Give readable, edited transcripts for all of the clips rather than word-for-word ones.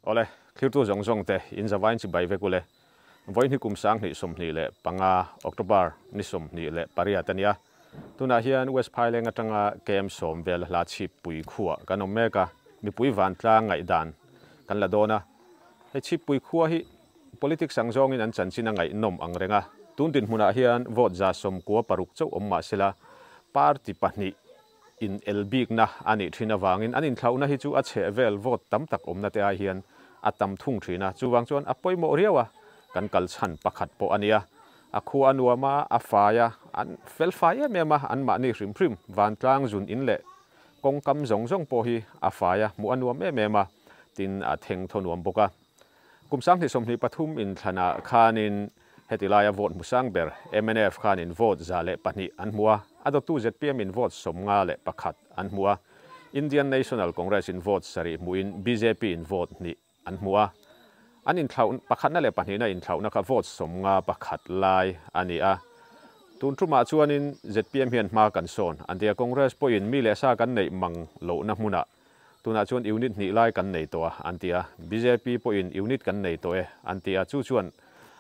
Awle, thlirtu zawng zawng te in zavain chibai vek ule. Vawiin hi kum 2025 October ni 28 a nia. Tunah hian West Phaileng atanga KM sawm vel hla Chhippui khuah kan awm mek a, mipui vantlang ngaihdan kan la dawn a. Hei Chhippui khua hi politics ang zawngin an chanchin a ngaihnawm ang reng a, tun dinhmunah hian vote 96 chauh awm mah sela party pahnih in el bikna a nih thin avangin an inthlauhna hi chu a chheh vel vote tam tak awmna te ai hian a tam thung thin a, chuvang chuan a pawimawh riau a, kan kal chhan pakhat pawh a nia. A khua a nuam a, a fai a, an fel fai em em a, anmahni hrim hrim vantlang zun in leh kawngkam zawng zawng pawh hi a fai a, hmuh a nuam em em a, tin a theng thaw nuam bawk a. Kum 2023 inthlanah khanin heti laia vote hmu sang ber mnf khanin vote 102 an hmu a, a dawttu zpm in vote 51 an hmu a, Indian National Congress in vote 7 hmuin bjp in vote 2 an hmu a. An inthlauh pakhatna leh pahnihna inthlauhna kha vote 51 lai a ni a. Tun tumah chuanin zpm hian hma kan sawn an ti a, Congress pawhin mi leh sa kan neih mang lohna hmunah tunah chuan unit hnih lai kan nei tawh a an ti a, bjp pawhin unit kan nei tawh e an ti a, chu chuan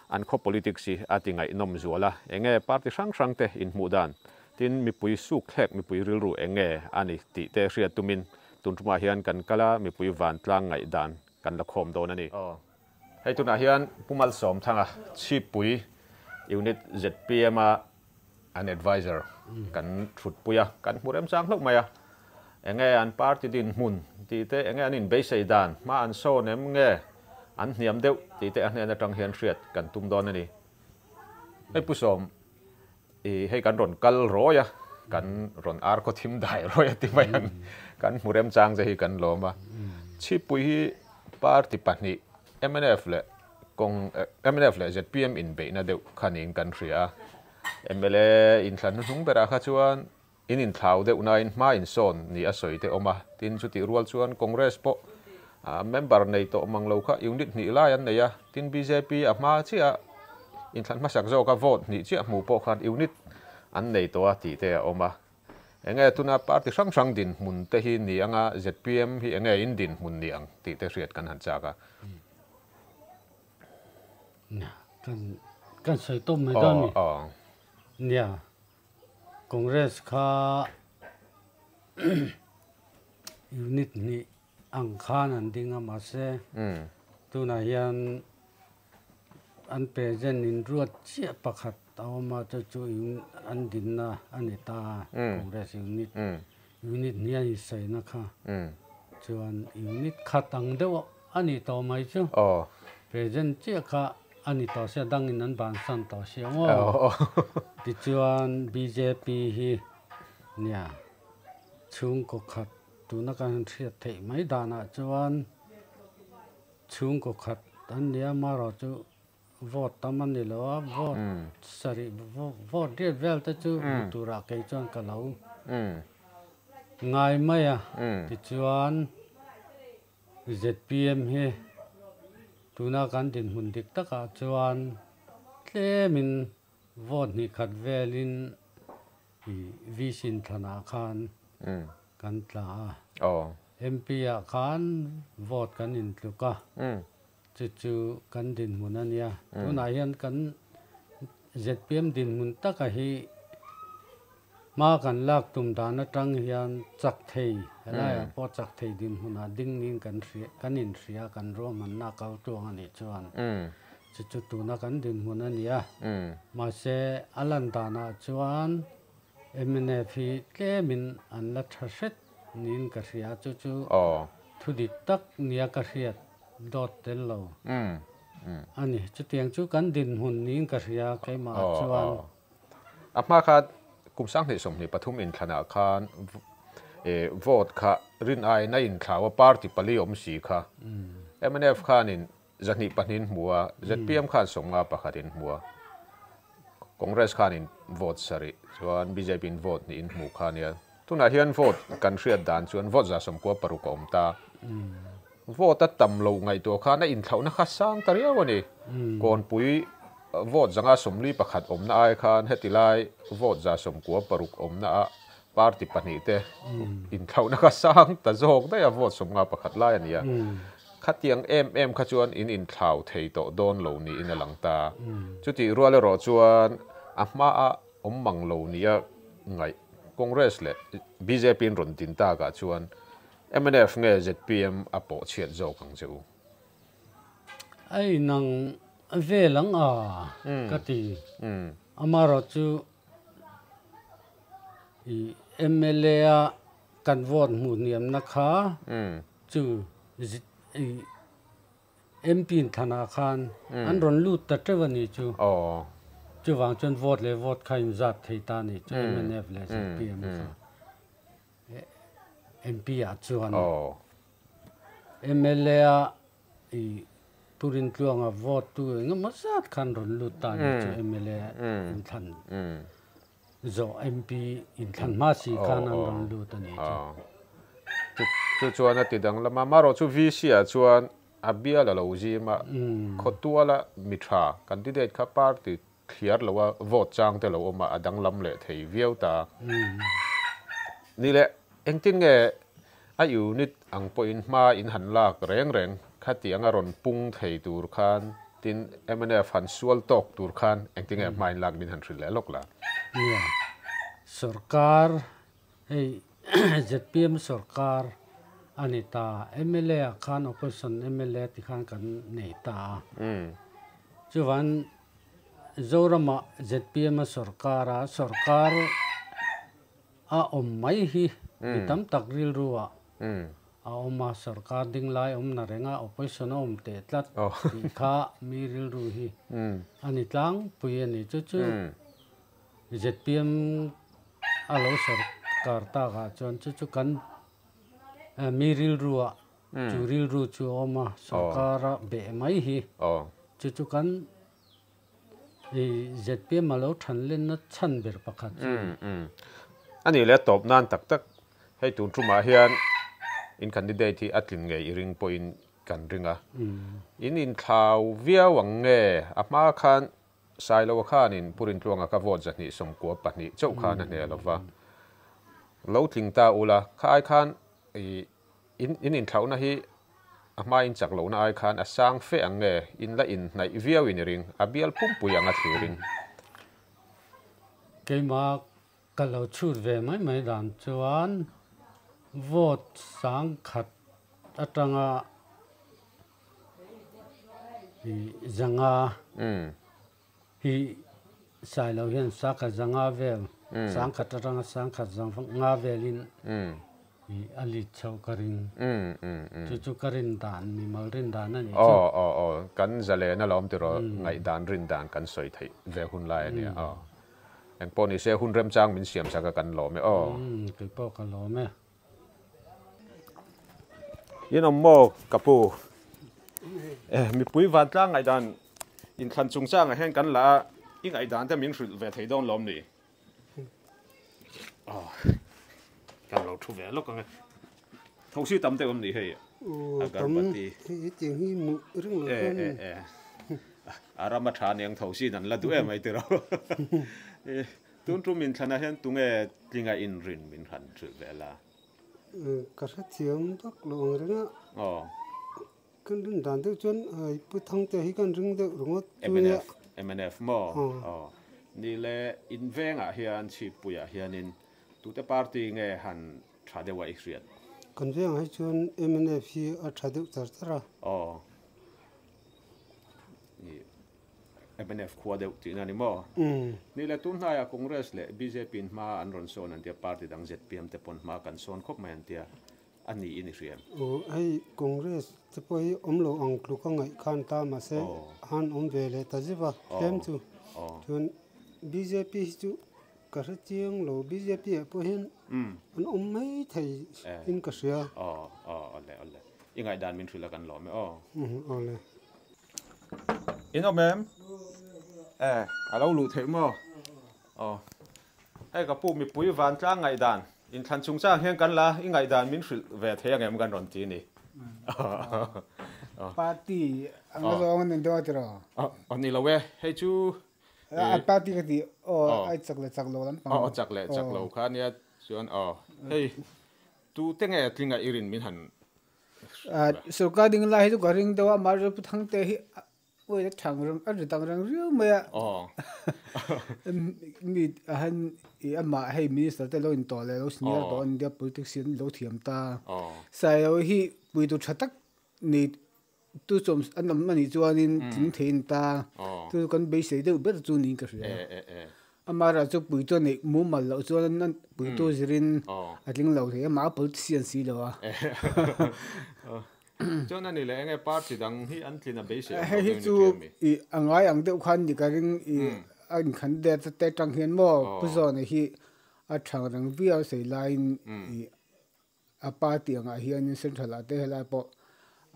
an khaw politics hi a ti ngaihnawm zual a, enge party hrang hrang te inhmuh dan tin mipui suk thlek mipui rilru enge a ni tih te hriat tumin tun tumah hian kan kal a, mipui vantlang ngaihdan kan la khawm dawn a ni. Hei tunah hian Pu Malsawmthanga Chhippui Unit zpm a an advisor kan thutpui a, kan hmu remchang hlauh mai a, enge an party dinhmun tih te, enge an inbeisei dan, hma an sawn em nge an hniam deuh tih te a hnen atang hian hriat kan tum dawn a ni. Hei Pu Sawm, i hei kan rawn kal rawi a, kan rawn ar khaw thim dai rawi a ti mai ang, kan hmu remchang che hi kan lawm a. Chhippui hi party pahnih mnf leh Kawng mnf leh zpm inbeihna deuh kha niin kan hria a, mla inthlan hnuhnung berah kha chuan in inthlau deuh nain hma insawn ni a sawi te awm a, tin chutih rual chuan Congress pawh member nei tawh mang lo kha unit hnih lai an nei a, tin bjp a hma chiah inthlan hmasak zawka vote hnih chiah hmuh pawh khan unit an nei tawh a tih te a awm a. Enge tuna party hrang hrang dinhmun te hi ni anga zpm hi enge in dinhmun ni ang tih te hriat kan han chak a. Nia, kan kan sawi tawp mai dawn a ni. Nia, Congress kha unit hnih ang khan an ding a mahse tunah hian an present in ruat chiah pakhat a awm a chu chu an dinna a ni ta a Congress unit unit hnih a insaina kha chuan unit khat ang deuh a ni tawh mai chu present chiah kha a ni tawh sia dangin an bansan tawh sia maw tichuan bjp hi nia chhungkaw khat tuna kan han hriat theih mai danah chuan Chhungkaw khat an nia marawh chu vote tam a ni lo a, vote sarih vote riat vel te chu hmu turah kei chuan ka lo ngai mai a. Tichuan zpm hi tuna kan dinhmun dik takah chuan tlemin vote hnih khat velin VC thlanah khan kan tla a. MP ah khan vote kan intluk a, chu chu kan dinhmun a nia. Tunah hian kan zpm dinhmun taka hi hma kan lak tum dan atang hian chak thei, helaiah pawh chak thei dinhmunah ding niin kan hria, kan inhria, kan ruahmanna a kal tuang a nih chuan chu chu tuna kan dinhmun a ni a. Mahse a lan danah chuan mnf hi tlemin an la tha hret Niin ka hria chu chu thu dik tak nia ka hriat dawt tel lo a ni. Chutiang chu kan dinhmun niin ka hria keimah chuan. A hma kha kum 2023 inthlanah khan vote kha rin aiin a inthlau a, party pali awm si kha mnf khanin 102 in hmu a, zpm khan 51 in hmu a, Congress khanin vote 7 chuan bjp in vote 2 in hmu kha nia. Tunah hian vote kan hriat dan chuan vote 96 a awm ta. Vote a tam lo ngaihtuah khan a inthlauhna kha sang ta riau a ni. Kawnpui vote 151 awmna ai khan heti lai vote 96 awmna ah party pahnih te inthlauhna kha sang ta zawk daih a, vote 51 lai a ni a. Khatiang em em kha chuan in inthlau thei tawh dawn lo niin a lang ta. Chutih rual erawh chuan a hmaa awm mang lo nia ngaih Congress leh bjp in rawn din takah chuan mnf nge zpm a pawh chhiat zawk ang che u? A inang vel ang a ka ti. Amaherawhchu i mla a kan vote hmuh hniamna kha chu i MP in thlanah khan an rawn lut ta teuh a ni chu. Chuvang chuan vote leh vote kha inzat thei ta a ni chu mnf leh zpm kha MP ah chuan. Mla a i Pu Rintluanga vote tu engemaw zat khan rawn lut ta a ni chu mla inthlan Zawh MP inthlan hma si khan an rawn lut a ni chu. Chu chuan a ti danglam a, marawh chu VC ah chuan a bial a lo zim a, khawtuala mi tha candidate kha party thliar lo a vote chang te lo awm a, a danglam leh thei viau ta. Ni leh engtin nge a unit ang pawhin hma in han lak reng reng khatiang a rawn pung thei tur khan tin mnf han sual tawk tur khan engtin nge hma in lak min han hrilh leh lawk la. Nia, sorkar hei zpm sorkar a ni ta, mla ah khan opposition mla ti khan kan nei ta a, chuvan Zoramah zpm a sorkar a, sorkar A awm mai hi mi tam tak rilru ah a awm a, sorkar ding lai awm na reng a, opposition a awm teh tlat tih kha mi rilru hi a ni tlangpui a ni. Chu chu zpm a lo sorkar tak ah chuan chu chu kan mi rilru ah chu rilru chu a awm a, sorkar a beh mai hi chu chu kan I zpm a lo than lenna chhan ber pakhat chu. A nih leh a tawp nan tak tak hei tun tumah hian in candidate hi a tlin ngei i ring pawhin kan ring a. In inthlau viau ang nge a hma khan Sailoa khanin Pu Rintluanga ka vote 292 chauh khan a hneh lova. Lo tling ta ula kha ai khan i In inthlauhna hi a hma in chak lohna ai khan a sang fe ang nge in la inhnaih viau in i ring, a bial pumpui ang a thlirin. Keimah ka lo chhut ve mai mai dan chuan vote sangkhat atanga i zanga hi Sailo hian sangkhat zanga vel, sangkhat atanga sangkhat zanga velin I a lit chhoh ka ring. Chu chu ka rin dan, mimal rin dan a nih chu. Aw, aw, aw. Kan zalen alawm tiraw ngaihdan rin dan kan sawi theih ve hun lai a nia. Aw. Engpawh ni se hun remchang min siam sak a kan lawm e aw. Kei pawh ka lawm e. In awm maw ka pu? Mipui vantlang ngaihdan inthlan chungchangah hian kan la a, i ngaihdan te min hrilh ve thei dawn lawm ni? Kan lo thu ve lawk ang e. Thosi tam deuh em ni hei agarbati. Hetiang hi hmuh ring lo chuan. E e e. A ram a tha aniang thosi in an la duh em mai tiraw. Tun tum inthlanah hian tunge tlinga inrin min han hrilh ve la. Ka hrethiam vak lo ang reng a. Aw. Kan rin dan deuh chuan Pu Thangtea hi kan ring deuh ringawt chu nia. Mnf, mnf maw? Aw. Ni le, in vengah hian Chhippuiah hianin tute party nge han tha deuh a i hriat? Kan vengah hi chuan mnf hi a tha deuh char char a. Aw. Ni, mnf khua deuh tihna ni maw? Ni le, tun hnaiah Congress leh bjp in hma an rawn sawn an tia, party dang zpm te pawn hma kan sawn khawp mai an tia. a ni in i hria em? Aw, hei Congress te pawh hi awm lo ang tluk a ngaih khan ta mahse han awm ve leh ta zeuh a tlem chu. Chuan bjp hi chu ka hre chiang lo, bjp ah pawh hian an awm mai thei in ka hria. Aw, aw, awle, awle. I ngaihdan min hrilh a kan lawm e aw. Awle. In awm em? E, a lo luh theih maw? Aw. Hei ka pu mipui vantlang ngaihdan inthlan chungchang hian kan la i ngaihdan min hrilh ve thei ang em kan rawn ti ni. Party ang a zawng an deuh a tiraw? Aw ni lo e, hei chu A party ka ti aw ai chak leh chak lo lampang. Aw chak leh chak lo kha nia chuan aw hei tute nge tlinga i rin min han Sorkar ding lai hi chu ka ring deuh a, mahse Pu Thangte hi Ui a thang reng a ri dang reng riau mai a. Mi a han i amah hei minister te lo intawh leh lo senior tawh an nia politics hi an lo thiam ta. Sailo hi puitu tha tak nei tu chawm an awm anih chuanin tling thei a ni ta. Chu chu kan beisei deuh ber chu niin ka hria. Amaherawh chu puitu a neih mumal loh chuan an puitu zirin a tling lo thei a, amah a politician si lo a. Chuan a ni leh enge party dang hi an tlin a beisei awm lo Hei hi deuh chu ni ṭhiam i? I a ngai ang deuh khan ni ka ring i a inkhan det te tang hian maw Pu Zawna hi a thang reng viau sei laiin i a party angah hianin central ah te helai pawh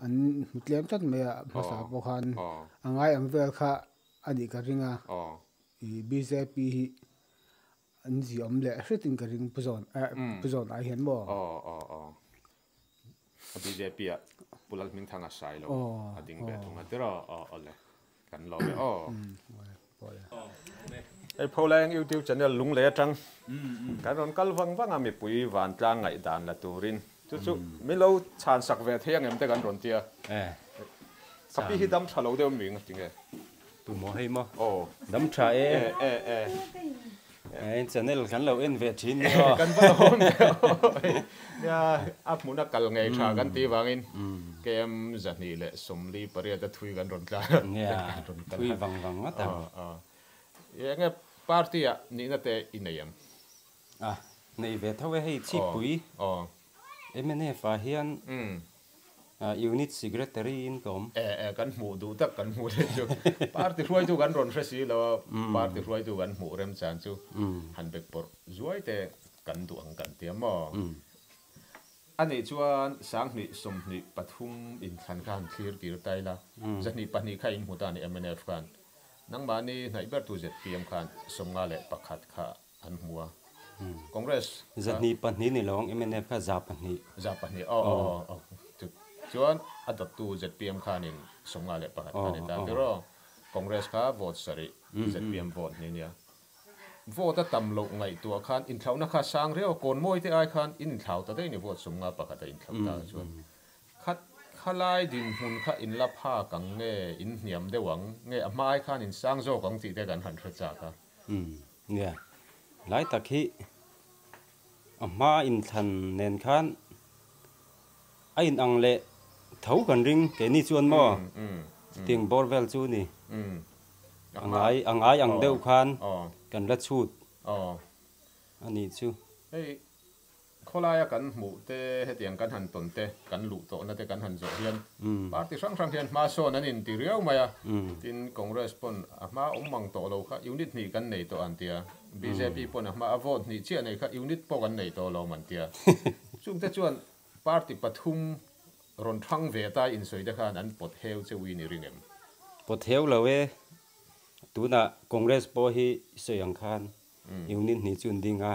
an hmu tlem tlat mai a hmasa pawh khan a ngai ang vel kha a nih ka ring a i bjp hi an ziawm leh hretin ka ring Pu Zawn Pu Zawna ah hian maw. A bjp ah Pu Lalhmingthanga sai lo a ding ve thung a tiraw aw awle kan lawm e aw. Hei Pholeng YouTube channel lunglei atang kan rawn kal vang vang a mipui vantlang ngaihdan la turin chu chu min lo chhan sak ve thei ang em te kan rawn tia. Ka pi hi dam tha lo deuh mi ngatinge? Tu maw hei maw? Aw. Dam tha e. E e e. In channel kan lo en ve thin ni aw. Kan va lo awm ve aw. Nia a hmuna kal ngei tha kan tih vangin KM 248 a thui kan rawn tlan a. Nia thui vang vang ngawt ang. Aw. Enge party ah nihna te i nei em? A nei ve tho e hei Chhipui. Aw. Mnf ah hian Unit Secretary in ka awm. E e kan hmuh duh tak kan hmuh leh chu party hruaitu kan rawn hre si lo a, party hruaitu kan hmuh rem chan chu han bek pawrh zuai te kan duh ang kan tia maw? A nih chuan 2023 inthlan kha han thlir kir ta ila, 202 kha in hmu ta a ni mnf khan, nangmahni hnaih bertu zpm khan 51 kha An hmu a. Congress. 202 ni lo ang mnf kha 200. 200 aw aw aw chu chuan a dawttu zpm khanin 51 kha ni ta tiraw. Congress kha vote sarih zpm vote ni nia. Vote a tam loh ngaihtuah khan inthlauhna kha sang riau a kawnmawi te ai khan in inthlau ta daih ni vote 51 a inthlauh ta chuan kha khalai dinhmun kha in la phak ang nge in hniam deuh ang nge a hma ai khan in sang zawk ang tih te kan han hre chak a. Nia, lai tak hi a hma inthlan nen khan a inang leh tho kan ring keini chuan maw chutiang bawr vel chu ni. A ngai a ngai ang deuh khan kan la chhut a nih chu. Hei Khawlaia kan hmuh te, hetiang kan han tawn te, kan luh tawhna te kan han zawh hian party hrang hrang hian hma sawn an inti riau mai a. Tin, Congress pawn a hma awm mang tawh lo kha unit hnih kan nei tawh an ti a, bjp pawn a hma a vote hnih chiah nei kha unit pawh kan nei tawh lo an ti a. Chungte chuan party pathum rawn thang ve ta insawi te khan an pawt heu che ui ni ring em? Pawt heu lo e. Tunah Congress pawh hi sawi ang khan unit hnih chu an ding a.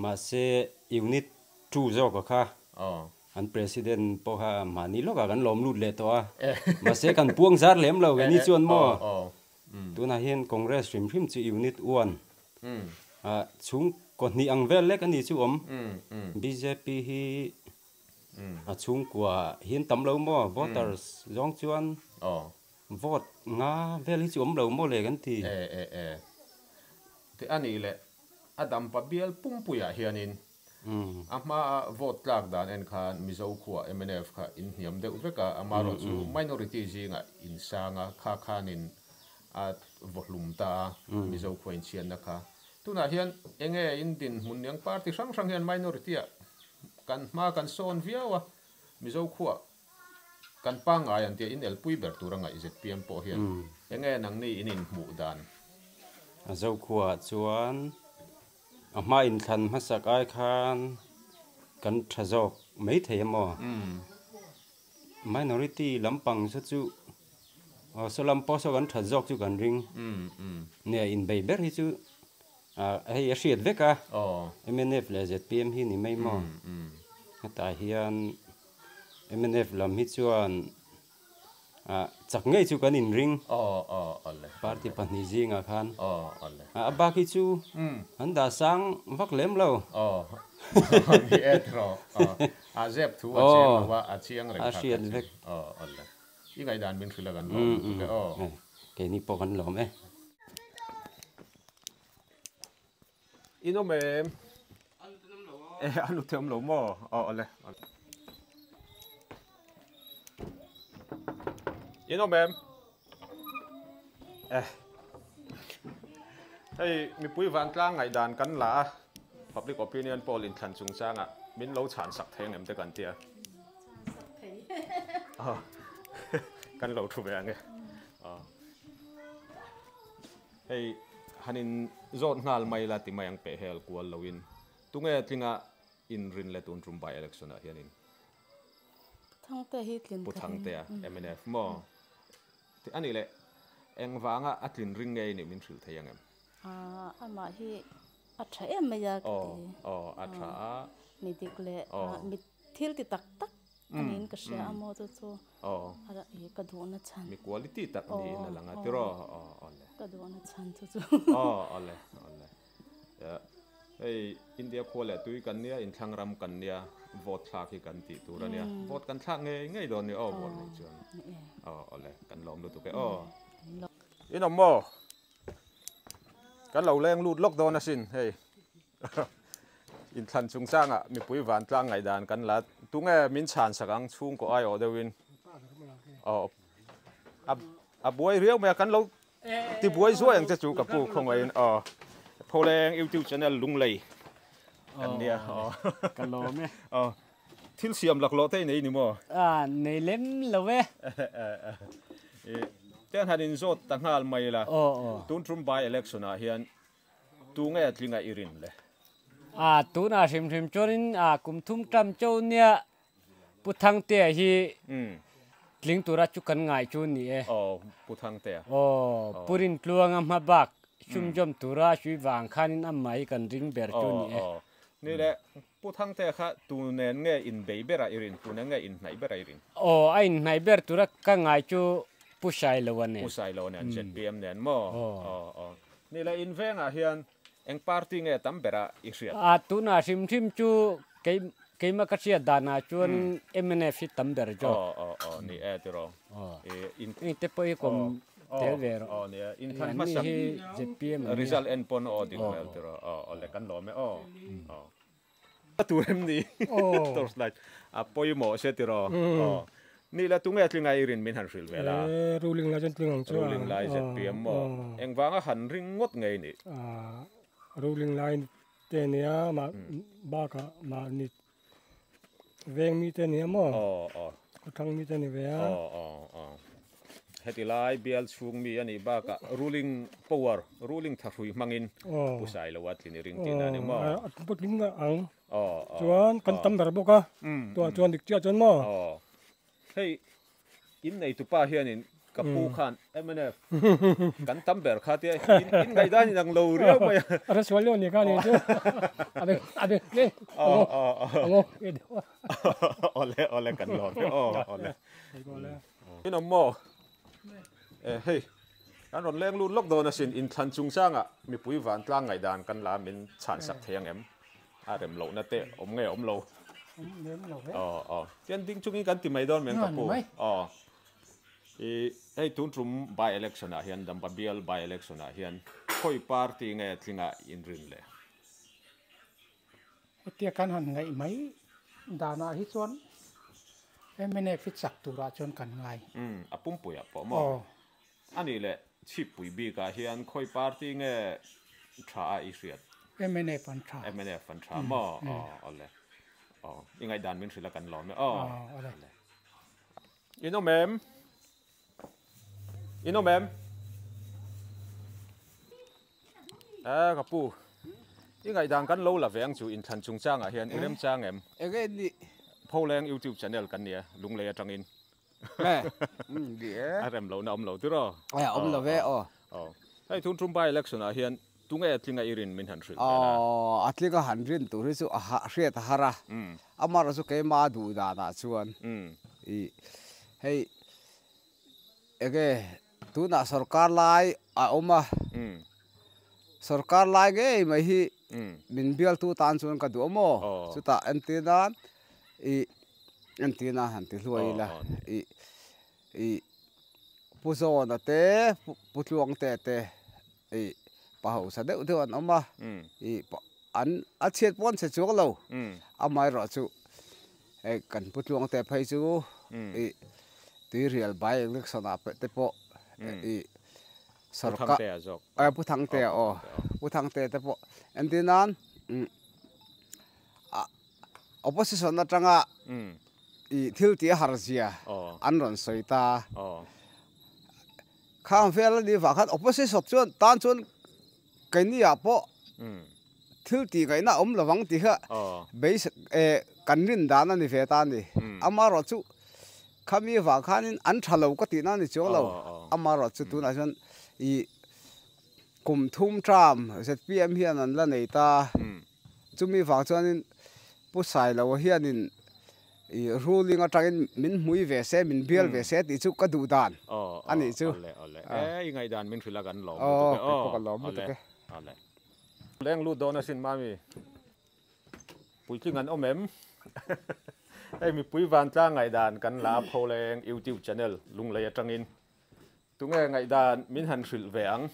Mahse, unit two zawk a kha an president pawh kha mahni lawkah kan lawm lut leh tawh a. Mahse, kan puang zar lem lo kei ni chuan maw? Tunah hian Congress hrim hrim chu unit one ah chhung kaw hnih ang vel lek a ni chu awm. Bjp hi a chhungkua hian tam lo maw? Voters zawng chuan vote nga vel hi chu awm lo maw le kan ti. Te a nih leh A dampa bial pumpuiah hianin a hmaa vote tlak dan en khan Mizo khuaa mnf kha in hniam deuh vek a, amaherawh chu minority zingah in sang a, kha khanin a vawhlum ta a, Mizo khua inchhiatna kha. Tunah hian enge in dinhmun niang party hrang hrang hian minority-ah kan hma kan sawn viau a, Mizo khuaa kan pangngai an tia inelpui ber tur a ngaih zpm pawh hian enge nangni in inhmuh dan? A Zokhua chuan a hma inthlan hmasak ai khan kan tha zawk mai thei a maw? Minority lampang saw chu aw saw lam pawh saw kan that zawk chu kan ring. Nia inbei ber hi chu hei a hriat vek a, mnf leh zpm hi ni mai maw? Hetah hian. Mnf lam hi chuan Chak ngei chu kan inring. Party pahnih zingah khan a bak hi chu an dah sang vak lem lo. A hriat vek. Keini pawh kan lawm e. In awm em? E, a nu te awm lo maw? Aw awle. In awm em? E. Hei, mipui vantlang ngaihdan kan la a, public opinion poll inthlan chungchangah min lo chhan sak thei ang em te kan tia. Chhan sak thei. Aw, kan lo thu ve ang e. Aw. Hei han in zawt nghal mai la ti mai ang peh hel kual lo in tunge tlinga in rin le tun tum by election ah hian in Pu Thangtea hi tlin Pu Thangtea mnf maw ti anih leh engvanga a tlin ring nge i nih min hrilh thei ang em? Aaa amah hi a tha em mai a ka ti. Aw aw a tha a. Mi dik leh mi thil ti tak tak a niin ka hria a maw chu chu ka duhna chhan. Mi quality tak niin a lang a tiraw aw awle. Ka duhna chhan chu chu. Aw awle awle. Hei India khua leh tui kan nia inthlang ram kan nia vote thlak hi kan tih tur a nia vote kan thlak ngei ngei dawn nia aw vote nei chuan aw awle kan lawm lutuk e aw. In awm maw? Kan lo leng lut lawk dawn asin hei. Inthlan chungchangah mipui vantlang ngaihdan kan la tunge min chhan sak ang chhungkaw aiawh deuhin aw a buai riau mai a kan lo ti buai zuai ang che chu ka pu khawngaihin aw Pholeng YouTube channel Lunglei kan nia aw ka lawm e aw thil siam laklawh te i nei ni maw? A nei lem lo e. Ten han inzawt ta nghal mai la tun tum by election ah hian Tunge a tlinga i rin le? A, tunah hrim hrim chuanin a kum thum tam chauh nia Pu Thangtea hi tling tura chu kan ngai chu ni e. Aw, Pu Thangtea. Aw, Pu Rintluanga hma bak sumzawm tura hrui vang khanin amah hi kan ring ber chu ni e. Aw, ni le, Pu Thangtea kha tu nen nge inbei bera i rin, tu nen nge inhnaih bera i rin? Aw, a inhnaih ber tura ka ngai chu Pu Sailoa nen. Pu Sailoa nen, ZPM nen maw? Aw, aw. Ni le, in vengah hian eng party nge tam bera i hriat? A, tunah hrim hrim chu kei, keimah ka hriat danah chuan mnf hi tam ber zawk. Aw, aw, aw, ni e tiraw. Aw, hei te pawh hi kawm tel ve rawh. Aw, ni e, inthlan hmasa hi ZPM an nia. Result en pawn aw dik hmel tiraw. Aw, aw le, kan lawm e aw. Aw. A tur em ni? Torchlight a pawimawh se tiraw? Aw. Ni la tunge tlinga i rin min han hrilh ve la? E, ruling lai chuan tling ang chu a. Ruling lai ZPM maw? Engvanga han ring ngawt ngei ni? Ruling lai te nia mah bakah mahni veng mi te nia maw? Aw, aw. Khawthlang mi te ni ve a. Aw, aw, aw. Heti lai bial chhung mi a nih bakah ruling power, ruling thahrui hmangin Pu Sailoa tlin i ring tihna a ni maw? Aw, a tling ang. Chuan kan tam ber bawk a, tunah chuan dik chiah chuan maw? Aw, hei in neitupa hianin ka pu khan mnf kan tam ber kha tia in ngaihdan in ang lo riau mai a. A hre sual leuh a ni kha ni chu. A beng a beng hle a ngaw a ngaw ve deuh a. Awle awle kan lawm e aw awle. In awm maw? E hei kan rawn leng lut lawk dawn asin inthlan chungchangah mipui vantlang ngaihdan kan la min chhan sak thei ang em? A rem lohna te awm nge awm lo? Aw aw tian ding chungin kan ti mai dawn men ka pu. Aw i hei tun tum by election ah hian Dampa bial by election ah hian khawi party nge tlinga inrin le? Hetia kan han ngaih mai danah hi chuan mnf hi chak turah chuan kan ngai. Umm, a pumpuiah pawh maw? Aw. A nih leh chhippui bikah hian khawi party nge tha a i hriat? Mnf an tha. Mnf an tha maw? Aw, awle. Aw, i ngaihdan min hrilh a kan lawm e. Aw, awle. In awm em? In awm em? Eh ka pu, i ngaihdan kan lo la ve ang chu inthlan chungchangah hian i remchang em? Enge in nih? Pholeng YouTube channel kan nia, Lunglei atangin. Eh, ni e. A rem lohna awm lo tiraw? Eh, awm lo ve aw. Aw. Hei tun tum by election ah hian tunge a tlinga i rin min han hrilh ve la? Aw, a tlinga han rin tur hi chu a hriat a har a. Amaherawhchu keimah a duh danah chuan i hei. Enge tunah sorkar lai a awm a, sorkar lai ngei mai hi min bialtu tan chuan ka duh a maw? Chutah entir nan ih entir nan han ti hluai ila ih ih Pu Zawna te Pu Tluangte te ih pa hausa deuh deuh an awm a, ih an a chhiat pawh an chhe chuang lo amaherawhchu Hei kan Pu Tluangte phei chu ih Tuirial by election ah te pawh ih sorkar eh Pu Thangtea aw Pu Thangtea te pawh entir nan opposition atanga ih thil tih a har zia an rawn sawi ta khang vel a nih vang khan opposition chuan tan chuan keini ah pawh Thil tih ngaihna a awm lovang tih kha base kan rin dan a ni ve ta a ni. Amaherawhchu khami vang khanin an tha lo ka tihna a ni chuang lo. Amaherawhchu tunah chuan ih kum thum term zpm hian an la nei ta. Chumi vang chuanin Pu Sailoa hianin ih ruling atangin min hmui ve se, min bial ve se tih chu ka duh dan a nih chu. Awle awle e i ngaihdan min hrilh a kan lawm lutuk e. Aw kei pawh ka lawm lutuk e. Awle. Leng lut dawn asin mami. Puitling an awm em? Hei mipui vantlang ngaihdan kan la pho leng YouTube channel Lunglei atangin. Tunge ngaihdan min han hrilh ve ang?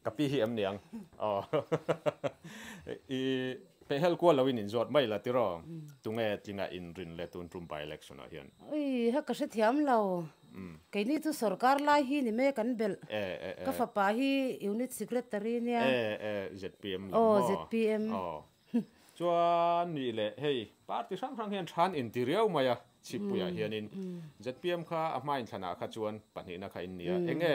Ka pi hi em niang? Aw. I pehhel kual loin inzawt mai la tiraw? Tunge tlinga inrin le tun tum by election ah hian? Ui, ha ka hrethiam lo. Keini chu sorkar lai hi ni mai kan belh. Ka fapa hi unit secretary nia. ZPM lam maw? Aw ZPM. Aw. Chuan nih leh hei party hrang hrang hian than inti riau mai a chhippuiah hianin ZPM kha a hma inthlanah kha chuan pahnihna kha in nia. Enge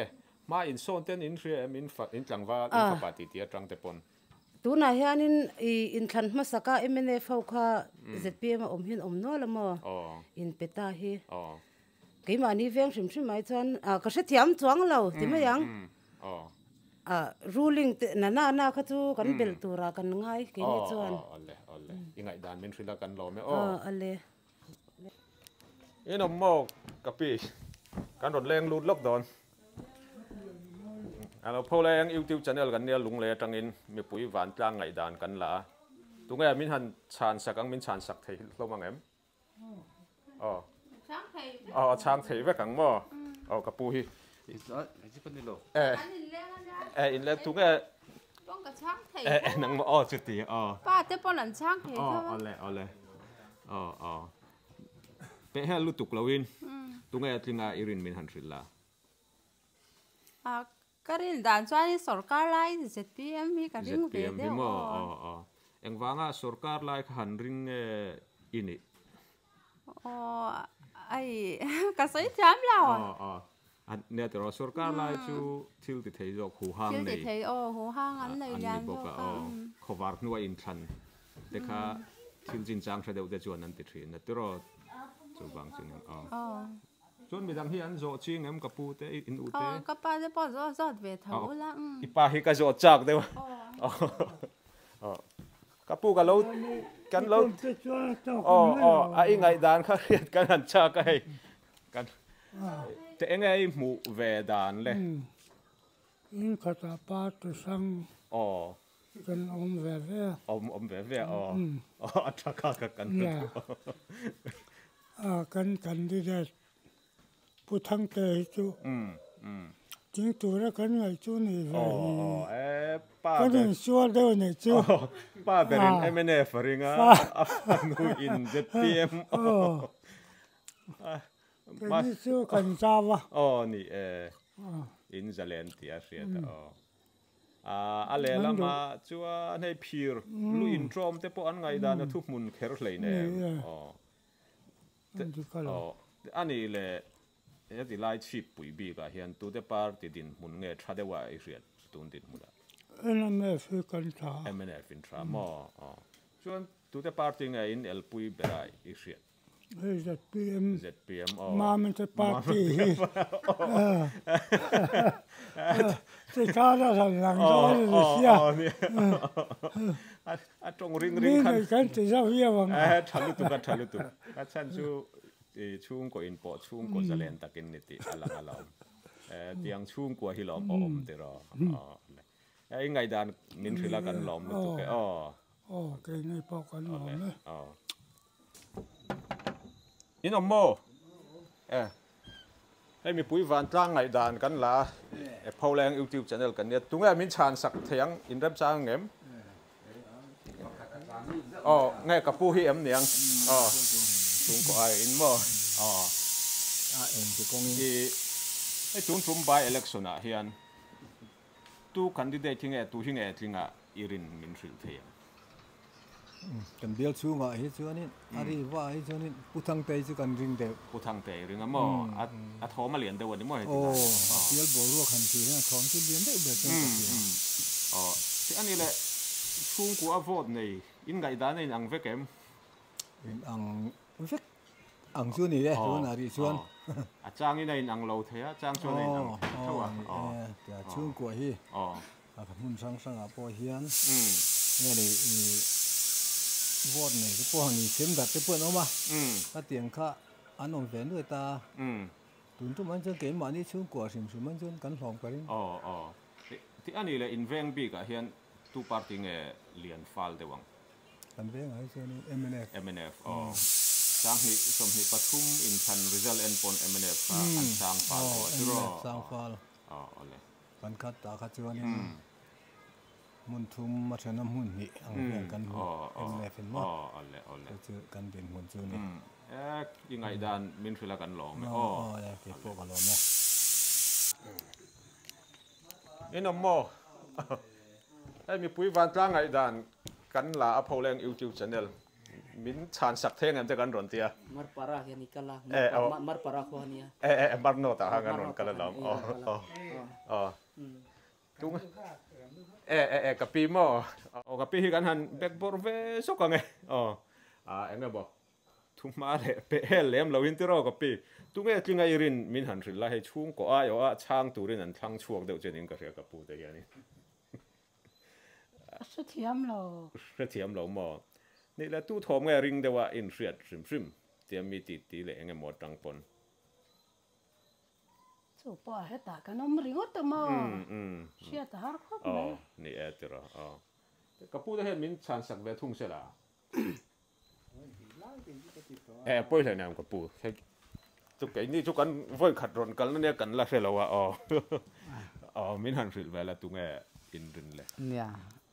hma insawn ten in hria em in tlangval in fapa titi atang te pawn. Tunah hianin i inthlan hmasaka mnf ho kha ZPM a awm hian awm nual a maw? In pe ta hi. Keimahni veng hrim hrim ai chuan ka hrethiam chuang lo ti mai ang. Ruling te na na na kha chu kan belh turah kan ngai keini chuan. Awle awle i ngaihdan min hrilh a kan lawm e aw. Awle. In awm maw ka pi kan rawn leng lut lawk dawn. A lo pho leng YouTube channel kan nia Lunglei atangin mipui vantlang ngaihdan kan la a. Tunge min han chhan sak ang min chhan sak thei hlawm ang em? Aw. Aw a chhang thei vek ang maw? Aw ka pu hi. Eh. Eh in leng tunge Pawng ka chhang thei. Eh eh nang maw aw chuti aw. Pa te pawn an chhang thei tho. Aw awle awle. Aw aw. Peh hel lutuk loin tunge tlinga i rin min han hrilh la. A ka rin dan chuan i sorkar lai ZPM hi ka ring ve deuh. ZPM hi maw aw aw. Engvanga sorkar lai kha han ring nge i nih? Aw ai ka sawi thiam lo. Aw aw. A nia tiraw sorkar lai chu thil ti thei zawk huhang nei. Thil ti thei aw huhang an nei lian zawk a. Aw khawvar hnuai inthlan te kha thil chinchang hre deuh te chuan an ti thin a tiraw chuvang chu nia aw. Chuan midang hi an zawh ching em ka pu te in u te? Aw ka pa te pawh zawh zawt ve tho ula. I pa hi ka zawh chak deuh a. Aw ka pu ka lo kan lo aw aw a i ngaihdan kha hriat kan han chak a hei kan te enge i hmuh ve dan le. In khatah pa tu hrang aw kan awm ve ve a. Awm awm ve ve a aw aw a tha kha ka kan hre duh a. Kan candidate Pu Thangte hi chu ding tura kan ngaih chu ni ve hi. Kan insual deuh a nih chu. Pa berin mnf a ring a, a fanu in zpm. Keini chu kan zau a. Aw ni e, in zalen tih a hriat a aw. A lehlamah chuan hei phir lu intawm te pawh an ngaihdan a thuhmun kher hleinem. Aw. Aw, a nih leh heti lai chhip pui bikah hian tute party dinhmun nge tha deuha i hriat tun dinhmunah? Mnf hi kan tha. Mnf in tha maw? Aw. Chuan tute party nge in elpui bera i hriat? Hei zpm. Zpm aw. Mamite party hi. Tikhan a rawn lang dawn a ni sia. A tawng ring ring khan. Mi nei kan ti zauh viau ang. Eh tha lutuk a tha lutuk. A chhan chu Chhungkaw in pawh chhungkaw zalen takin ni tih a lang a lawm. Tiang chhungkua hi lawm awm tiraw. I ngaihdan min hrilh a kan lawm lutuk e aw. Aw kei ngei pawh kan lawm e. In awm maw? E. Hei mipui vantlang ngaihdan kan la a Pholeng YouTube channel kan nia. Tunge min chhan sak thei ang in remchang ang em? Aw nge ka pu hi em niang? Aw chhungkaw ai in maw? Aw. A eng ti kawngin. I hei tun tum by election ah hian tu candidate hi nge tu hi nge tlinga i rin min hrilh thei ang? Kan bial chhungah hi chuanin a ri va hi chuanin Pu Thangtei chu kan ring deuh. Pu Thangtei ring a maw? A thawm a lian deuh a ni maw heti lai? Aw, a bial boruak han tih hian a thawm chu lian deuh ber chuan ka hria. Aw, ti a ni le, chhungkua a vote nei in ngaihdan a inang vek em? Inang vek ang chu ni e, tunah rih chuan. A changin a inang lo thei a, chang chuan a inang thei tho a. Aw, tia chhungkua hi. A ka hmun hrang hrangah pawh hian nge ni i vote nei te pawh han insiam darh te pawh an awm a, khatiang kha an awm ve nuai ta a, tun tum an chuan keimahni chhungkua hrim hrim an chuan kan hlawm ka ring. Aw aw ti a ni le inveng bikah hian tu party nge lian fal deuh ang? Kan vengah hi chuan mnf. Mnf aw. 2023 inthlan result en pawn mnf kha an sang fal deuh a tiraw? Aw mnf sang fal. Aw awle. Kan khat tah kha chuanin hmun thum a then a hmun hnih ang hian kan hmu mnf in maw chu chu kan dinhmun chu a ni. I ngaihdan min hrilh a kan lawm e aw. Aw e kei pawh ka lawm e. In awm maw? Hei mipui vantlang ngaihdan kan la a pholeng YouTube channel min chhan sak thei angem te kan rawn ti a. Marpara hian i kal a, Marpara khua a nia. E e Marnawt ah khan kan rawn kal alawm aw aw aw tung e e e ka pi maw aw ka pi hi kan han back bawrh ve zawk ang e aw a eng emaw Thuhma leh peh hel lem lo in tiraw ka pi. Tunge tlinga i rin min han hrilh la hei chhungkaw aiawh a chhang turin an thlang chhuak deuh che ning ka hria ka pu te hianin. A hrethiam lo. Hrethiam lo maw? Nih le tu thawm nge ring deuh a inhriat hrim hrim tia mi ti ti leh eng emaw atang pawn. Chu pawh a hetah kan awm ringawt a maw? Hriat a har khawp mai. Aw ni e tiraw aw. Ka pu te hian min chhan sak ve thung se la. E pawi hle nen ka pu hei chu keini chu kan vawi khat rawn kalna nia kan la hre lo a aw aw min han hrilh vel a tunge in rin le. Nia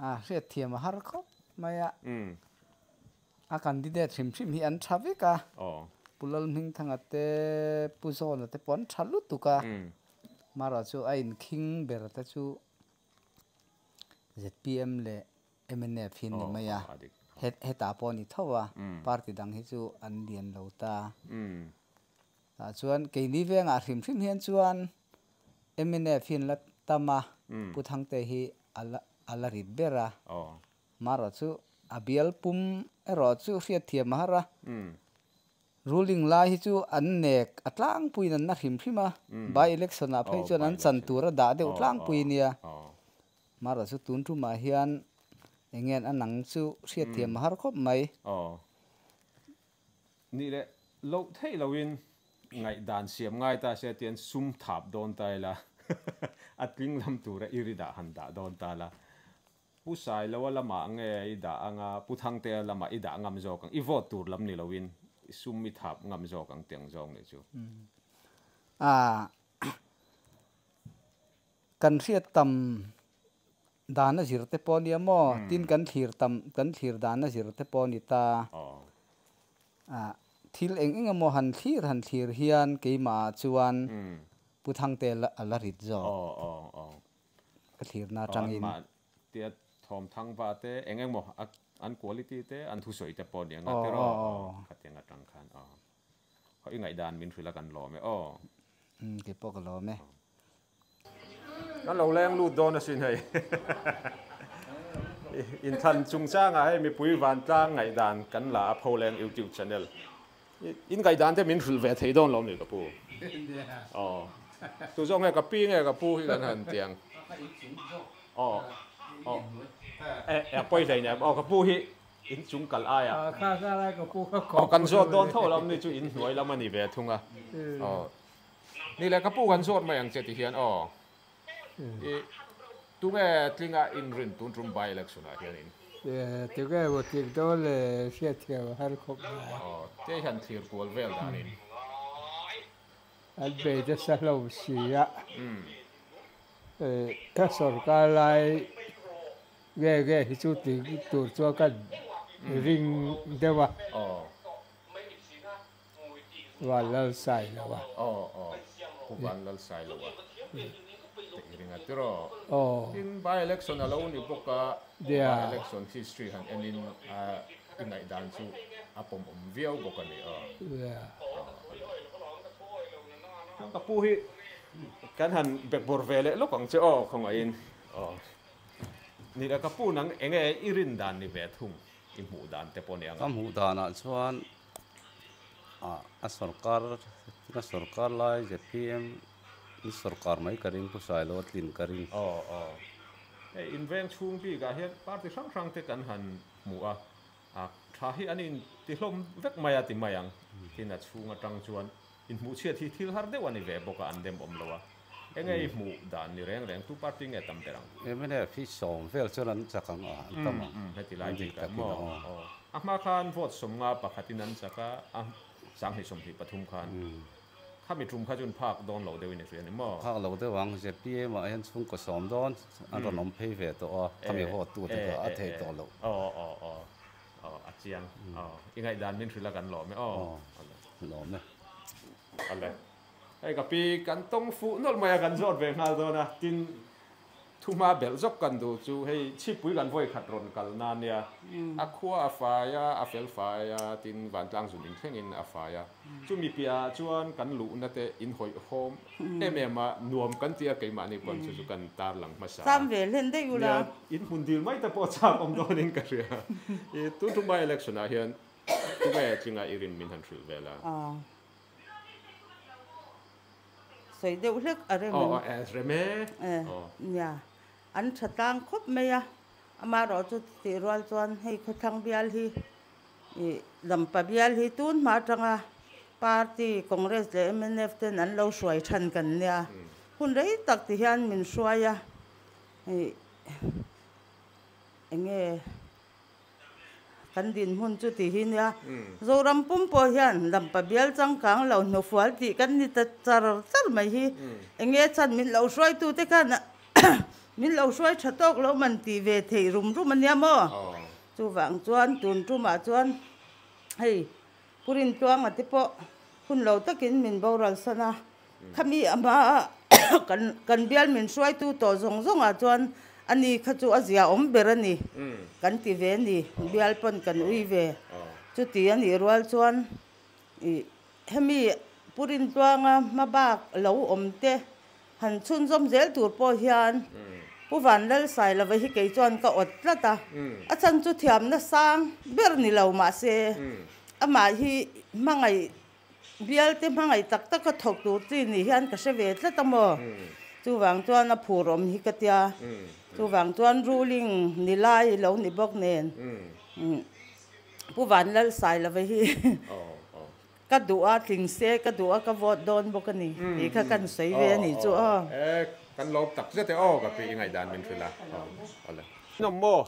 a hriat thiam a har khawp mai a a candidate hrim hrim hi an tha vek a Pu Lalhmingthanga te Pu Zawna te pawh an tha lutuk a marawh chu a inkhing ber te chu zpm leh mnf hi an ni mai a, hetah pawh a ni tho a, party dang hi chu an lian lo ta. Tah chuan keini vengah hrim hrim hian chuan mnf hi an la tam a, Pu Thangte hi a la rit ber a, marawh chu a bial pum erawh chu hriatthiam a har a, Ruling lai hi chu an nek a tlangpuiin an na hrim hrim a, by election ah phei chuan an chan tur a dah deuh tlangpui nia. Marawh chu tun tumah hian eng nge a nang chu hriatthiam a har khawp mai. Aw. Nih leh loh theih loin ngaihdan siam ngai ta se tian sum thap dawn ta ila a tling lam tura i ri dah han dah dawn ta la. Pu Sailoa lamah nge i dah anga Pu Thangtea lamah i dah ngam zawk ang, i vote tur lam ni loin i sum i thap ngam zawk ang tiang zawng nih chu. A kan hriat tam dan a zir te pawh nia maw, tin kan thlir tam kan thlir dan a zir te pawh ni ta. A thil eng eng emaw han thlir han thlir hian keimah chuan Pu Thangtea a la rit zawk. Ka thlirna atangin. An mah tia thawm thang va te eng eng maw an quality te an thusawi te pawh nia nga tiraw khatiang atang khan aw haw i ngaihdan min hrilh a kan lawm e aw. Umm kei pawh ka lawm e. Kan lo leng lut dawn asin hei. Inthlan chungchangah hei mipui vantlang ngaihdan kan la a Pholeng YouTube channel. In ngaihdan te min hrilh ve thei dawn lo ni ka pu. Aw. Tu zawk nge ka pi nge ka pu hi kan han tiang. Aw. Aw. E a pawi hlei nen. Aw ka pu hi In chung kal aia. Ah, kha kha lai ka pu kha Aw, kan zawt dawn tho lam ni chu in hnuai lam a ni ve thung a. Aw. Ni le, ka pu kan zawt mai ang che ti hian aw. I tunge tlinga inrin tun tum by election ah hianin? Tunge maw tling dawn le hriatthiam a har khawp mai. Aw, te hian thlir kual vel danin. An bei nasa hlawm si a. Ka sorkar lai nge nge hi chu tling tur chuan ka ring deuh a. Van lal sai lo a. Aw aw Pu Van lal sai lo a te i ring a tiraw. Tin by election a lo ni bawk a, by election history han en in i ngaihdan chu a pawm awm viau bawk a ni aw. Chuan ka pu hi kan han bekbawr ve leh lawk ang che aw khawngaihin aw. Ni le ka pu nang enge i rin dan ni ve thung i hmuh dan te pawh ni ang a. Ka hmuh danah chuan a sorkar a sorkar lai zpm in sorkar mai ka ring pu Sailo a tlin ka ring. Aw aw hei in veng chhung bikah hian party hrang hrang te kan han hmu a a tha hi an in ti hlawm vek mai a ti mai ang tin a chhung atang chuan in hmuh chhiat hi thil har deuh a ni ve bawk a an dem awm lo a enge i hmuh dan ni reng reng tu party nge tam ber ang. Mnf hi sawm vel chuan an chak ang a an tam ang heti lai bikah maw aw. A hma khan vote sawmnga pakhatin an chak a, a 2023 khan. Khami tum kha chuan phak dawn lo deuhin i hria ni maw? Phak lo deuh ang, zpm ah hian chhungkaw sawm dawn an rawn awm phei ve tawh a, khami vote tu te kha a thei tawh loh. Aw aw aw aw a chiang aw i ngaihdan min hrilh a kan lawm e aw. Lawm e. Awle. Hei ka pi kan tawng fuh nawlh mai a kan zawt ve nghal dawn a, tin Thuma belh zawk kan duh chu hei chhipui kan vawi khat rawn kal na nia, a khua a fai a, a fel fai a, tin vantlang zun inthlengin a fai a. Chumi piahah chuan kan luhna te inhawihhawm em em a, nuam kan ti a, keimahni pawn chu chu kan tarlang hmasa a. Cham ve hlen daih ula. Nia, inhmun dil mai te pawh chak awm dawnin ka hria. I tun thuma election ah hian tunge tlinga i rin min han hrilh vel a? Sawi deuh hlek a rem in. Aw rem e. Nia, an tha tlang khawp mai a, amaherawh chu tih rual chuan hei khawthlang bial hi ih Lampa bial hi tun hma atanga party Congress leh mnf ten an lo hruai than kan nia, hun rei tak ti hian min hruai a ih enge. Kan dinhmun chu ti hi nia, Zoram pum pawh hian Lampa bial changkang lo hnufual tih kan ni ta char char mai hi. Enge chan min lo hruaitu te khan min lo hruai tha tawk lo man tih ve theih rum rum a nia maw? Chuvang chuan tun tumah chuan hei Pu Rintluanga te pawh hun lo takin min boral san a, Khami a hma kan bial min hruaitu tawh zawng zawngah chuan ani kha chu a zia awm ber a ni kan ti ve a ni, bial pawn kan ui ve. Chuti a nih rual chuan ih hemi Pu Rintluanga hma bak lo awm te han chhunzawm zel tur pawh hian Pu Vanlalsailova hi kei chuan ka awt tlat a, a chan chu thiamna sang ber ni lo mahse amah hi hmangaih Bialte hmangaih tak taka thawk tur chi ni hian ka hre ve tlat a maw? Chuvang chuan a phur awm hi ka tia. Chuvang chuan ruling ni lai lo ni bawk nen Pu Vanlalsailova hi ka duh a, tling se ka duh a, ka vote dawn bawk a ni tih kha kan sawi ve a nih chu aw. Kan lawm tak zet e aw ka pi i ngaihdan min hrilh a. Awle. Nawm maw?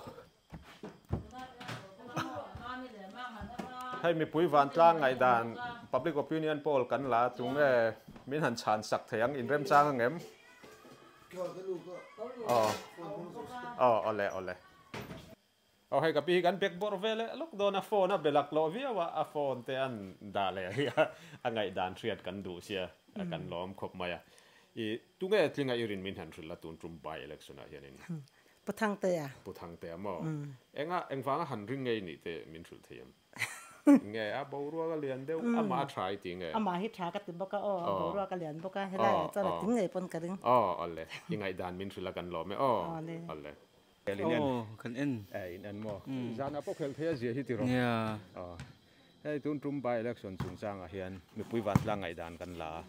Hei mipui vantlang ngaihdan public opinion poll kan la tung e min han chhan sak thei ang inremchang ang em? Aw aw awle awle. Aw hei ka pi hi kan bek bawrh ve leh lawk dawn a phone a be lak lawh viau a a phone te an dah leh rih a a ngaihdan hriat kan duh sia kan lawm khawp mai a. I tunge tlinga i rin min han hrilh a tun tum by election ah hianin? Pu Thangtea. Pu Thangtea maw? Enga engvanga han ring ngei nih te min hrilh thei em? Nge a boruak a lian deuh amah a tha i ti nge? Amah hi tha ka ti bawk a aw, a boruak a lian bawk a, helai ah chuan a ting ngei pawn ka ring. Aw awle, i ngaihdan min hrilh a kan lawm e aw. Awle. Awle. Aw kan en. E in en maw? Zanah pawh khelh thei a zia hi ti rawh. Nia. Aw. Hei tun tum by election chungchangah hian mipui vantlang ngaihdan kan la a,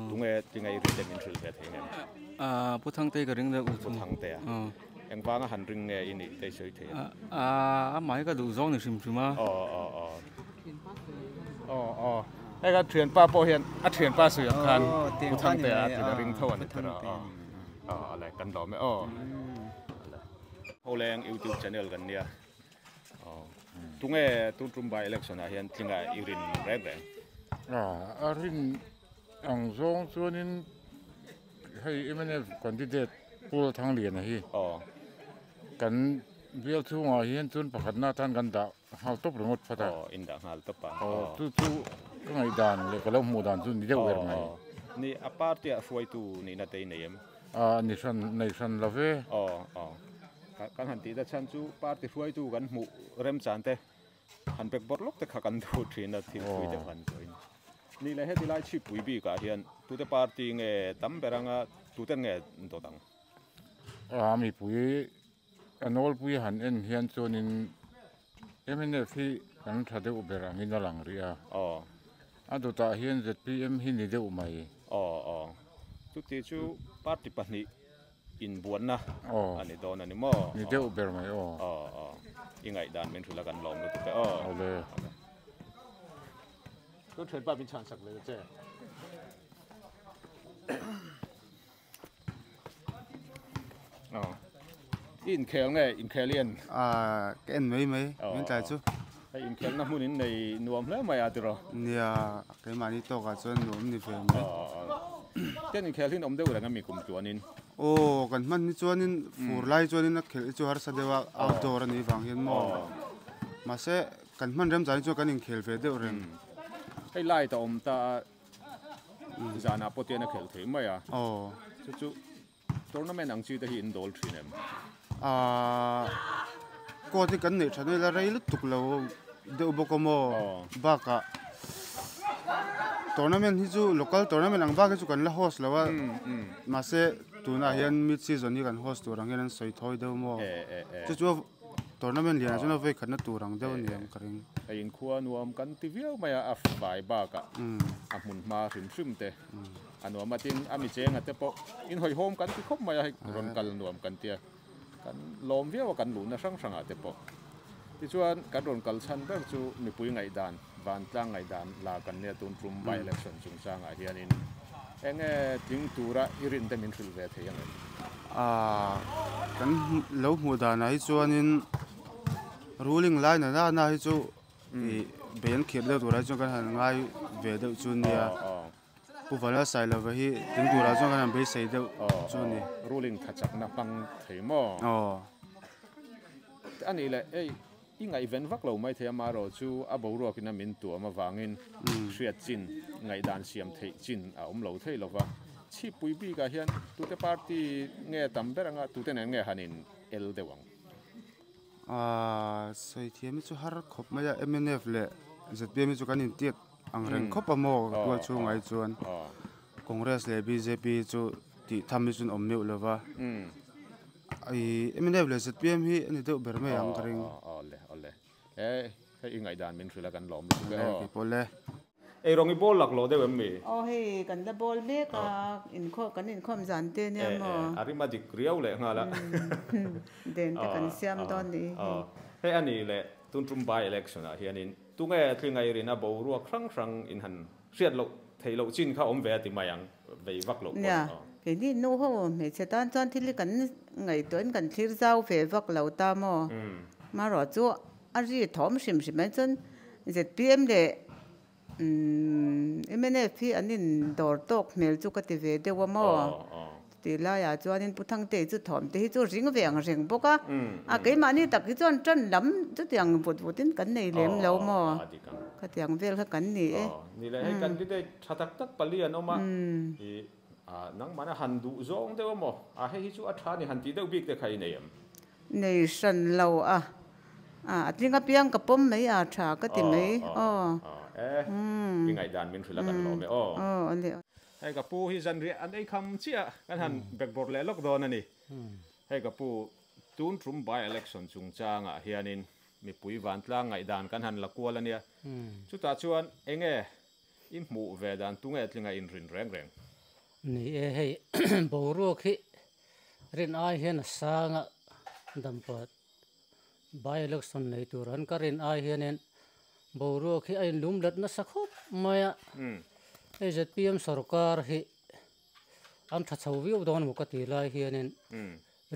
tunge tinge i rin te min hrilh ve thei ngem? Pu Thangte ka ring deuh. Pu Thangte a? Engvanga han ring nge i nih te i sawi thei a? A, amah hi ka duh zawng ni hrim hrim a. Aw, aw, aw. Aw, aw. Hei ka thianpa pawh hian a thianpa sawi ang khan Pu Thangtea a tlin a ring tho a ni tawh a. Aw, aw, a le, kan lawm e aw. Pholeng YouTube channel kan nia. Aw, tunge tun tum by election ah hian tlinga i rin reng reng? A rin ang zawng chuanin hei mnf candidate Pu Thangliana hi kan bial chhungah hian chuan pakhatna atan kan dah nghal tawp ringawt phawt a. Aw, in dah nghal tawp a. Aw, chu chu ka ngaihdan leh ka lo hmuh dan chu ni deuh ber mai. Aw, ni a party ah hruaitu nihna te i nei em? A ni hran, nei hran lo ve. Aw, aw. Kan han tih ta chhan chu party hruaitu kan hmuh remchan te han pek bawrh lawk te kha kan duh thin a, thil pui deuh han zawhin. Ni leh heti lai chhipui bikah hian tute party nge tam ber anga tuten nge dawt ang? A mipui A nawlpui han en hian chuanin mnf hi kan tha deuh ber angin a lang rih a. Aw. A dawtah hian zpm hi ni deuh mai. Aw aw. Chuti chu party pahnih inbuanna a ni dawn a ni maw? Ni deuh ber mai aw. Aw aw. I ngaihdan min hrilh a kan lawm lutuk e aw. Awle. Chu thianpa min chhan sak ve ta che. I inkhel nge inkhel i en? Ah, ka en mai mai, min tlai chu. Hei inkhelna hmun in nei nuam hle mai a tiraw? Nia, keimahni tawkah chuan nuam ni ve mai. Ten inkhel hi awm deuh reng ami kum tluanin? Aw, kan hman hi chuanin fur lai chuanin a khelh hi chu harsa deuh a, outdoor a nih vang hian maw. Mahse, kan hman remchang hi chuan kan inkhel ve deuh reng. Hei light a awm ta a. Zanah pawh tian a khelh theih mai a. Aw. Chu chu tournament ang chi te hi in dawl thin em? Aaa court hi kan neih tha ila rei lutuk lo deuh bawk a maw? Aw. Bakah tournament hi chu local tournament ang bak hi chu kan la host lo a. Mahse tunah hian mid season hi kan host tur ang hian an sawi thawi deuh maw? E e e. Chu chu Tournament lianah chuan a vawi khatna tur ang deuh a ni ang ka ring. A inkhua nuam kan ti viau mai a, a fai bakah a hmun hma hrim hrim te a nuam a, tin a mi chenga te pawh inhawihawm kan ti khawp mai a, hei rawn kal nuam kan tia kan lawm viau a kan luhna hrang hrangah te pawh. Tichuan kan rawn kal chhan ber chu mipui ngaihdan, vantlang ngaihdan la kan nia tun tum by election chungchangah hianin eng nge tling tura i rin te min hrilh ve thei ang em? Aaa kan lo hmuh danah hi chuanin ruling lai na nana hi chu ih bei an khirh deuh turah hi chuan kan han ngai ve deuh chu nia Pu Vala Sailova hi tling turah chuan kan han beisei deuh chu a ni. Ruling tha chakna hmang thei maw? Aw. A nih leh hei I ngaihven vak lo mai thei amaherawh chu a boruakin a min tuam avangin hriat chin, ngaihdan siam theih chin a awm lo thei lova. Chhipui bikah hian tute party nge tam ber anga tute nen nge han in el deuh ang? Aaa sawi thiam hi chu har khawp mai a, mnf leh zpm hi chu kan intiat ang reng khawp a maw tual chhungah hi chuan Congress leh bjp hi chu tih tham hi chu an awm meuh lova. Ih mnf leh zpm hi a ni deuh ber mai ang ka ring. Aw le aw le e hei i ngaihdan min hrilh a kan lawm lutuk e aw. Kei pawh le. Ei rawng i bawl lak lo deuh em mi? Aw hei kan la bawl mek a inkhawm kan inkhawm zan te nia maw. A rim a dik riau leh nghal a. Den te kan siam dawn ni hei. Hei a ni le tun tum by election ah hianin tunge tlinga i rin a boruak hrang hrang in han Hriat loh theih loh chin kha awm ve a ti mai ang, vei vak loh pawh Nia, keini nu ho hmeichhe tan chuan thil hi kan ngaihtuahin kan thlir zau ve vak lo ta maw? Marawh chu a ri thawm hrim hrim mai chuan zpm leh mnf hi an indawr tawk hmel chu ka ti ve deuh a maw? Tih laiah chuanin Pu Thangtei chu thawm te hi chu ring ve ang reng bawk a, a keimahni tak hi chuan tan lam chutiang vut vutin kan nei lem lo maw? Khatiang vel kha kan ni e. Ni le, hei candidate tha tak tak pali an awm a, i nangmahna han duh zawng deuh a maw? A hei hi chu a tha ni han tih deuh bik te kha i nei em? Nei hran lo a, a tling apiang ka pawm mai a tha ka ti mai aw. E, i ngaihdan min hrilh a kan lawm e aw. Aw ale. Hei ka pu hi zanriah an ei kham chiah kan han backboard leh lawk dawn a ni. Hei ka pu, tun tum by election chungchangah hianin mipui vantlang ngaihdan kan han la kual a nia. Chutah chuan enge i hmuh ve dan tunge tlinga inrin reng reng? Ni e, hei boruak hi rin ai hian a sang a. Dampa by election nei tur an ka rin ai hianin boruak hi a inlum let nasa khawp mai a. Hei zpm sorkar hi an tha chho viau dawn emaw ka ti lai hianin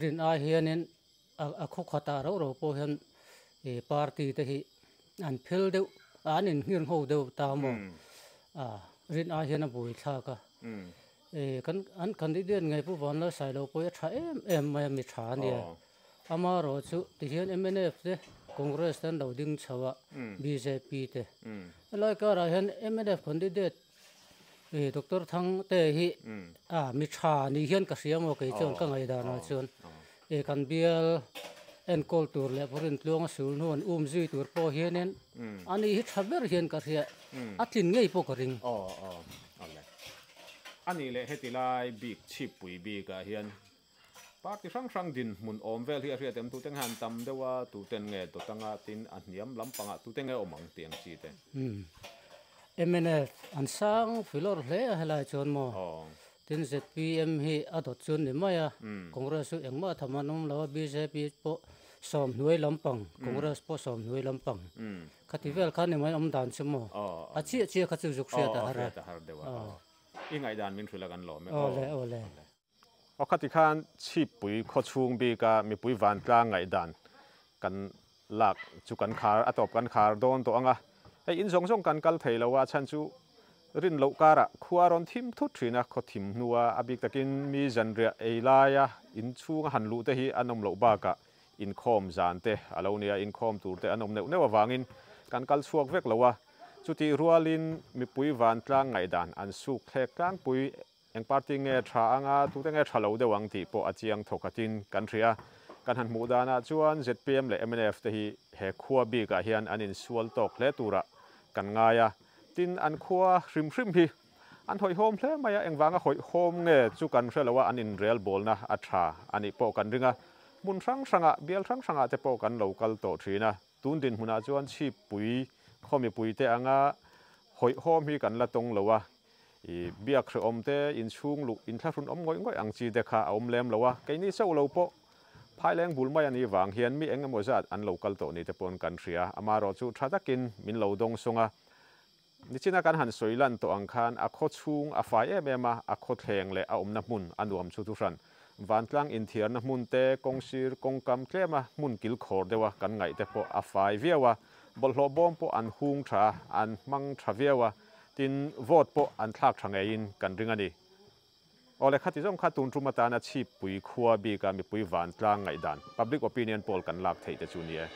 rin ai hianin a khaw khatah rauh rauh pawh hian party te hi an phel deuh a, an inhngir ngho deuh ta maw? Rin ai hian a bui thlak a. Kan an candidate ngei Pu Vanlalsailo pawh hi a tha em em mai a, mi tha a nia. Amaherawhchu tihian mnf te, Congress te an lo ding chho a, bjp te. Helai karah hian mnf candidate Doctor Thangte hi mi tha ni hian ka hria maw kei chuan ka ngaihdanah chuan kan bial enkawl tur leh Purintluanga sul hnu an um zui tur pawh hianin ani hi tha ber hian ka hria, a tlin ngei pawh ka ring. Ani leh heti lai bik chhippui bikah hian Party hrang hrang dinhmun awm vel hi a hriat em? Tute nge han tam deuh a, tuten nge dawt anga tin a hniam lampangah tute nge awm ang tih ang chi te. Mnf an sang filawr hle a helai chuan maw? Tin zpm hi a dawt chu ni mai a, Congress chu engmah tham an awm lo a, bjp pawh sawm hnuai lampang, Congress pawh sawm hnuai lampang. Khati vel kha ni mai awm dan chu maw? A chiah chiah kha chu zuk hriat a har a. I ngaihdan min hrilh a kan lawm e. Awle awle. Aw khati khan chhippui khawchhung bika mipui vantlang ngaihdan kan lak chu kan khar a tawp kan khar dawn tawh ang a, hei in zawng zawng kan kal thei lo a chhan chu rin loh karah khua rawn thim thut thin a, khaw thim hnua a bik takin mi zanriah ei laia in chhunga han luh te hi an awm loh bakah inkhawm zan te a lo nia, inkhawm tur te an awm neuh neuh avangin kan kal chhuak vek lo a, chutih rualin mipui vantlang ngaihdan an suk thlek tlangpui Eng party nge tha anga tute nge tha lo deuh ang tih pawh a chiang thawk atin kan hria. Kan han hmuh danah chuan zpm leh mnf te hi he khua bikah hian an insual tawk hle turah kan ngai a. Tin, an khua hrim hrim hi an hawihhawm hle mai a, engvanga hawihhawm nge chu kan hre lo a, an inrelbawlna a tha a nih pawh kan ring a. Hmun hrang hrangah, bial hrang hrangah te pawh kan lo kal tawh thin a. Tun dinhmunah chuan chhippui khaw mipuite anga hawihhawm hi kan la tawng lo a, I biak hrehawm te, inchhung luh, inthlahrun awm ngawih ngawih ang chi te kha a awm lem lo a, keini chauh lo pawh phaileng bul mai a nih vang hian mi eng emaw zat an lo kal tawh ni te paw'n kan hria. Amaherawh chu tha takin min lo dawng sawng a, nichina kan han sawi lan tawh ang khan a khaw chhung a fai em em a, a khaw thleng leh a awmna hmun a nuam chu thuhran. Vantlang inthiarna hmun te, kawngsir, kawngkam tlema hmun kilkhawr deuha kan ngaih te pawh a fai viau a, bawlhhlawh bawm pawh an hung tha a, an hmang tha viau a, Tin, vote pawh an thlak tha ngeiin kan ring a ni. Aw le, khati zawng kha tun tum atana chhippui khua bika mipui vantlang ngaihdan, public opinion poll kan lak theih te chu ni e.